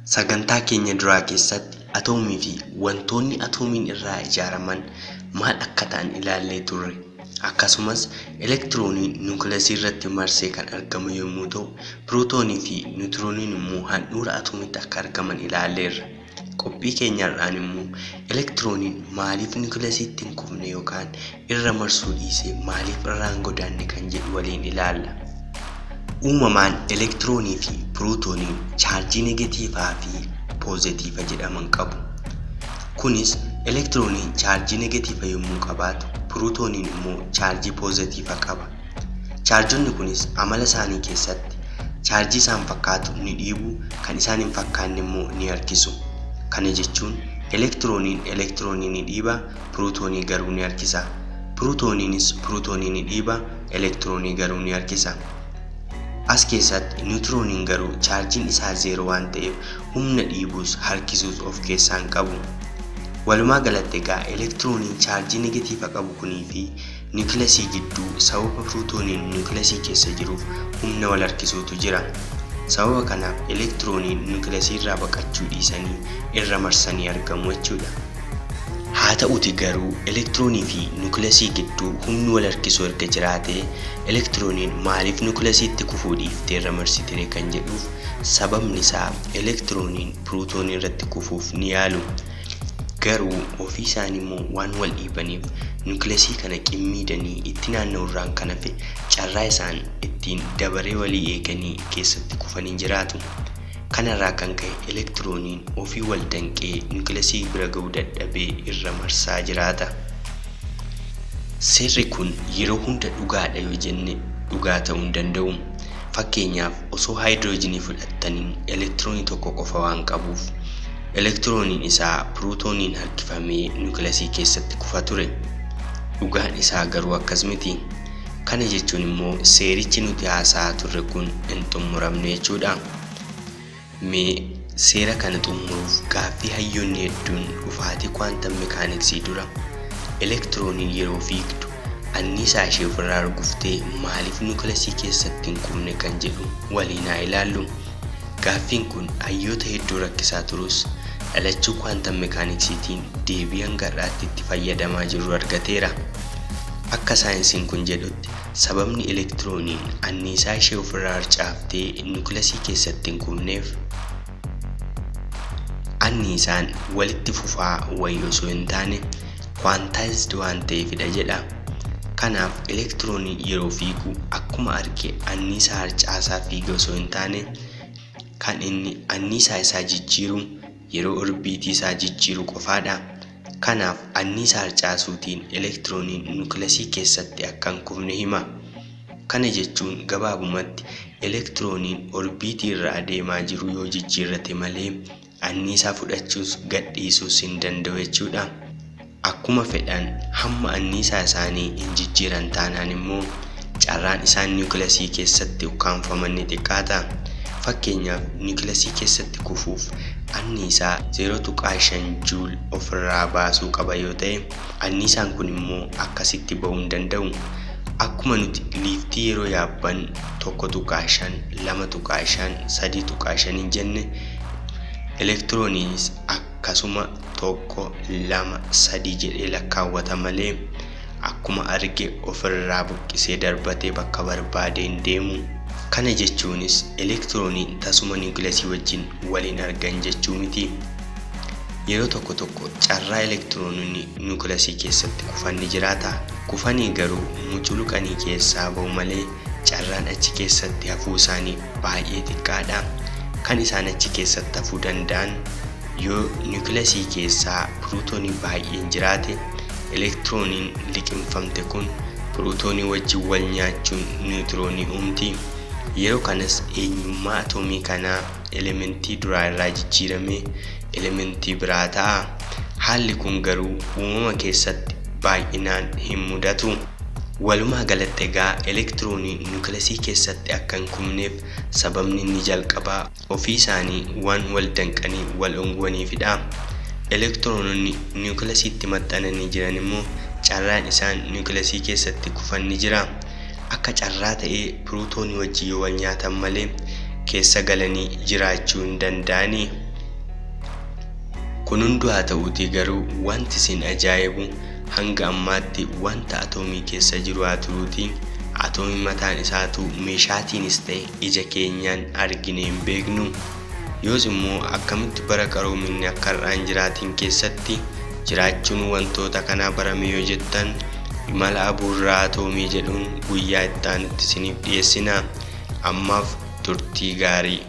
Sagantaa keenya duraa keessatti atoomii fi wantoonni atoomiin irraa ijaaraman maal akka ta'an ilaallee turre. Akkasumas elektirooniin niwukilasii irratti marsee kan argamu yommuu ta'u, pirootoonii fi niwutirooniin immoo handhuura atoomiitti akka argaman ilaalleerra. Qophii keenya har'aan immoo elektirooniin maaliif niwukilaasiitti hin kufne yookaan irra marsuu dhiisee maaliif irraa hin godaanne kan jedhu waliin ilaalla. Uumamaan elektiroonii fi pirootooniin chaarjii negatiivaa fi poozitiiva jedhaman qabu. Kunis elektirooniin chaarjii negatiiva yommuu qabaatu, pirootooniin immoo chaarjii poozitiiva qaba. Chaarjonni kunis amala isaanii keessatti chaarjii isaan fakkaatu ni dhiibu, kan isaan hin fakkaanne immoo ni harkisu. Kana jechuun elektirooniin elektiroonii ni dhiiba, pirootoonii garuu ni harkisa. Pirootooniinis pirootoonii ni dhiiba, elektiroonii garuu ni harkisa. As keessatti niwutirooniin garuu chaarjiin isaa zeeroo waan ta'eef humna dhiibuus harkisuus of keessaa hin qabu. Walumaa galatti egaa elektirooniin chaarjii negatiiva qabu kunii fi niwukilasii gidduu sababa pirootooniin niwukilasii keessa jiruuf humna wal harkisuutu jira. Sababa kanaaf elektirooniin niwukilasii irraa baqachuu dhiisanii irra marsanii argamu jechuudha. Haa ta'uti garuu elektiroonii fi niwukilasii gidduu humni wal harkisuu erga jiraatee, elektirooniin maaliif niwukilaasiitti kufuu dhiiftee irra marsitire kan jedhuuf sababni isaa elektirooniin pirootoonii irratti kufuuf ni yaalu. Garuu ofii isaanii immoo waan wal dhiibaniif niwukilasii kana qimmiidanii itti naanna'urraan kan hafe carraa isaan ittiin dabaree walii eeganii keessatti kufan hin jiraatu. Kanarraa kan ka'e elektirooniin ofii wal danqee niwukilasii bira ga'uu dadhabee irra marsaa jiraata. Seerri kun yeroo hunda dhugaadha yoo jenne dhugaa ta'uu hin danda'u. Fakkeenyaaf, osoo haayidiroojinii fudhattanii elektiroonii tokko qofa waan qabuuf elektirooniin isaa pirootooniin harkifamee niwukilasii keessatti kufa ture. Dhugaan isaa garuu akkas miti. Kana jechuun immoo seerichi nuti haasa'aa turre kun hin xumuramne jechuudha. Mee seera kana xumuruuf gaaffii hayyoonni hedduun dhufaatii kwaantam mekaaniksii dura elektirooniin yeroo fiigdu anniisaa ishee ofirraa arguftee maaliif niwukilasii keessatti hin kufne kan jedhu waliin haa ilaallu. Gaaffiin kun hayyoota hedduu rakkisaa turus, dhalachuu kwaantam mekaaniksiitiin deebii hanga har'aatti itti fayyadamaa jirru argateera. Akka saayinsiin kun jedhutti, sababni elektirooniin anniisaa ishee ofirraa harcaaftee niwukilasii keessatti hin kufneef, anniisaan walitti fufaa wayii osoo hin taane quantized waan ta'eefidha jedha. Kanaaf elektirooniin yeroo fiigu akkuma arge anniisaa harcaasaa fiiga osoo hin taane, kan inni anniisaa isaa jijjiiru yeroo orbiitii isaa jijjiiru qofaadha. Kanaaf anniisaa harcaasuutiin elektirooniin niwukilasii keessatti akka hin kufne hima. Kana jechuun gabaabumatti elektirooniin orbiitii irra adeemaa jiru yoo jijjiirrate malee anniisaa fudhachuus gadhiisuus hin danda'u jechuudha. Akkuma fedhan hamma anniisaa isaanii hin jijjiiran taanaan immoo carraan isaan niwukilasii keessatti ukkaamfaman ni xiqqaata. Fakkeenyaaf, niwukilasii keessatti kufuuf anniisaa 0.5 juul ofirraa baasuu qaba yoo ta'e, anniisaan kun immoo akkasitti ba'uu hin danda'u. Akkuma nuti liiftii yeroo yaabban 1.5, 2.5, 3.5 hin jenne, elektirooniinis akkasuma 1, 2, 3 jedhee lakkaawwata malee akkuma arge ofirraa buqqisee darbatee bakka barbaade hin deemu. Kana jechuunis elektirooniin tasuma niwukilasii wajjin wal hin argan jechuu miti. Yeroo tokko tokko carraa elektiroononni niwukilasii keessatti kufan ni jiraata. Kufanii garuu muculuqanii keessaa ba'u malee carraan achi keessatti hafuu isaanii baay'ee xiqqaadha. Kan isaan achi keessatti hafuu danda'an yoo niwukilasii keessaa pirootoonii baay'een jiraate, elektirooniin liqimfamte kun pirootoonii wajjin wal nyaachuun niwutiroonii uumti. Yeroo kanas eenyummaa atoomii kanaa elementii duraa irraa jijjiiramee elementii biraa ta'a. Haalli kun garuu uumama keessatti baay'inaan hin mudatu. Walumaa galatti egaa elektirooniin niwukilasii keessatti akka hin kufneef sababni inni jalqabaa ofii isaanii waan wal danqanii wal dhowwaniifidha. Elektiroononni niwukilaasiitti maxxananii jiran immoo carraan isaan niwukilasii keessatti kufan ni jira. Akka carraa ta'ee pirootoonii wajjin yoo wal nyaatan malee keessa galanii jiraachuu hin danda'ani. Kun hunduu haa ta'uutii garuu wanti isin ajaa'ibu hanga ammaatti wanta atoomii keessa jiru haa turuutii atoomii mataan isaatuu meeshaatiinis ta'e ija keenyaan arginee hin beeknu. Yoos immoo akkamitti bara qaroominni akka har'aa hin jiraatin keessatti jiraachuun wantoota kanaa barame yoo jettan imala abuurraa atoomii jedhuun guyyaa itti aanutti isiniif dhiyeessina. Ammaaf turtii gaarii.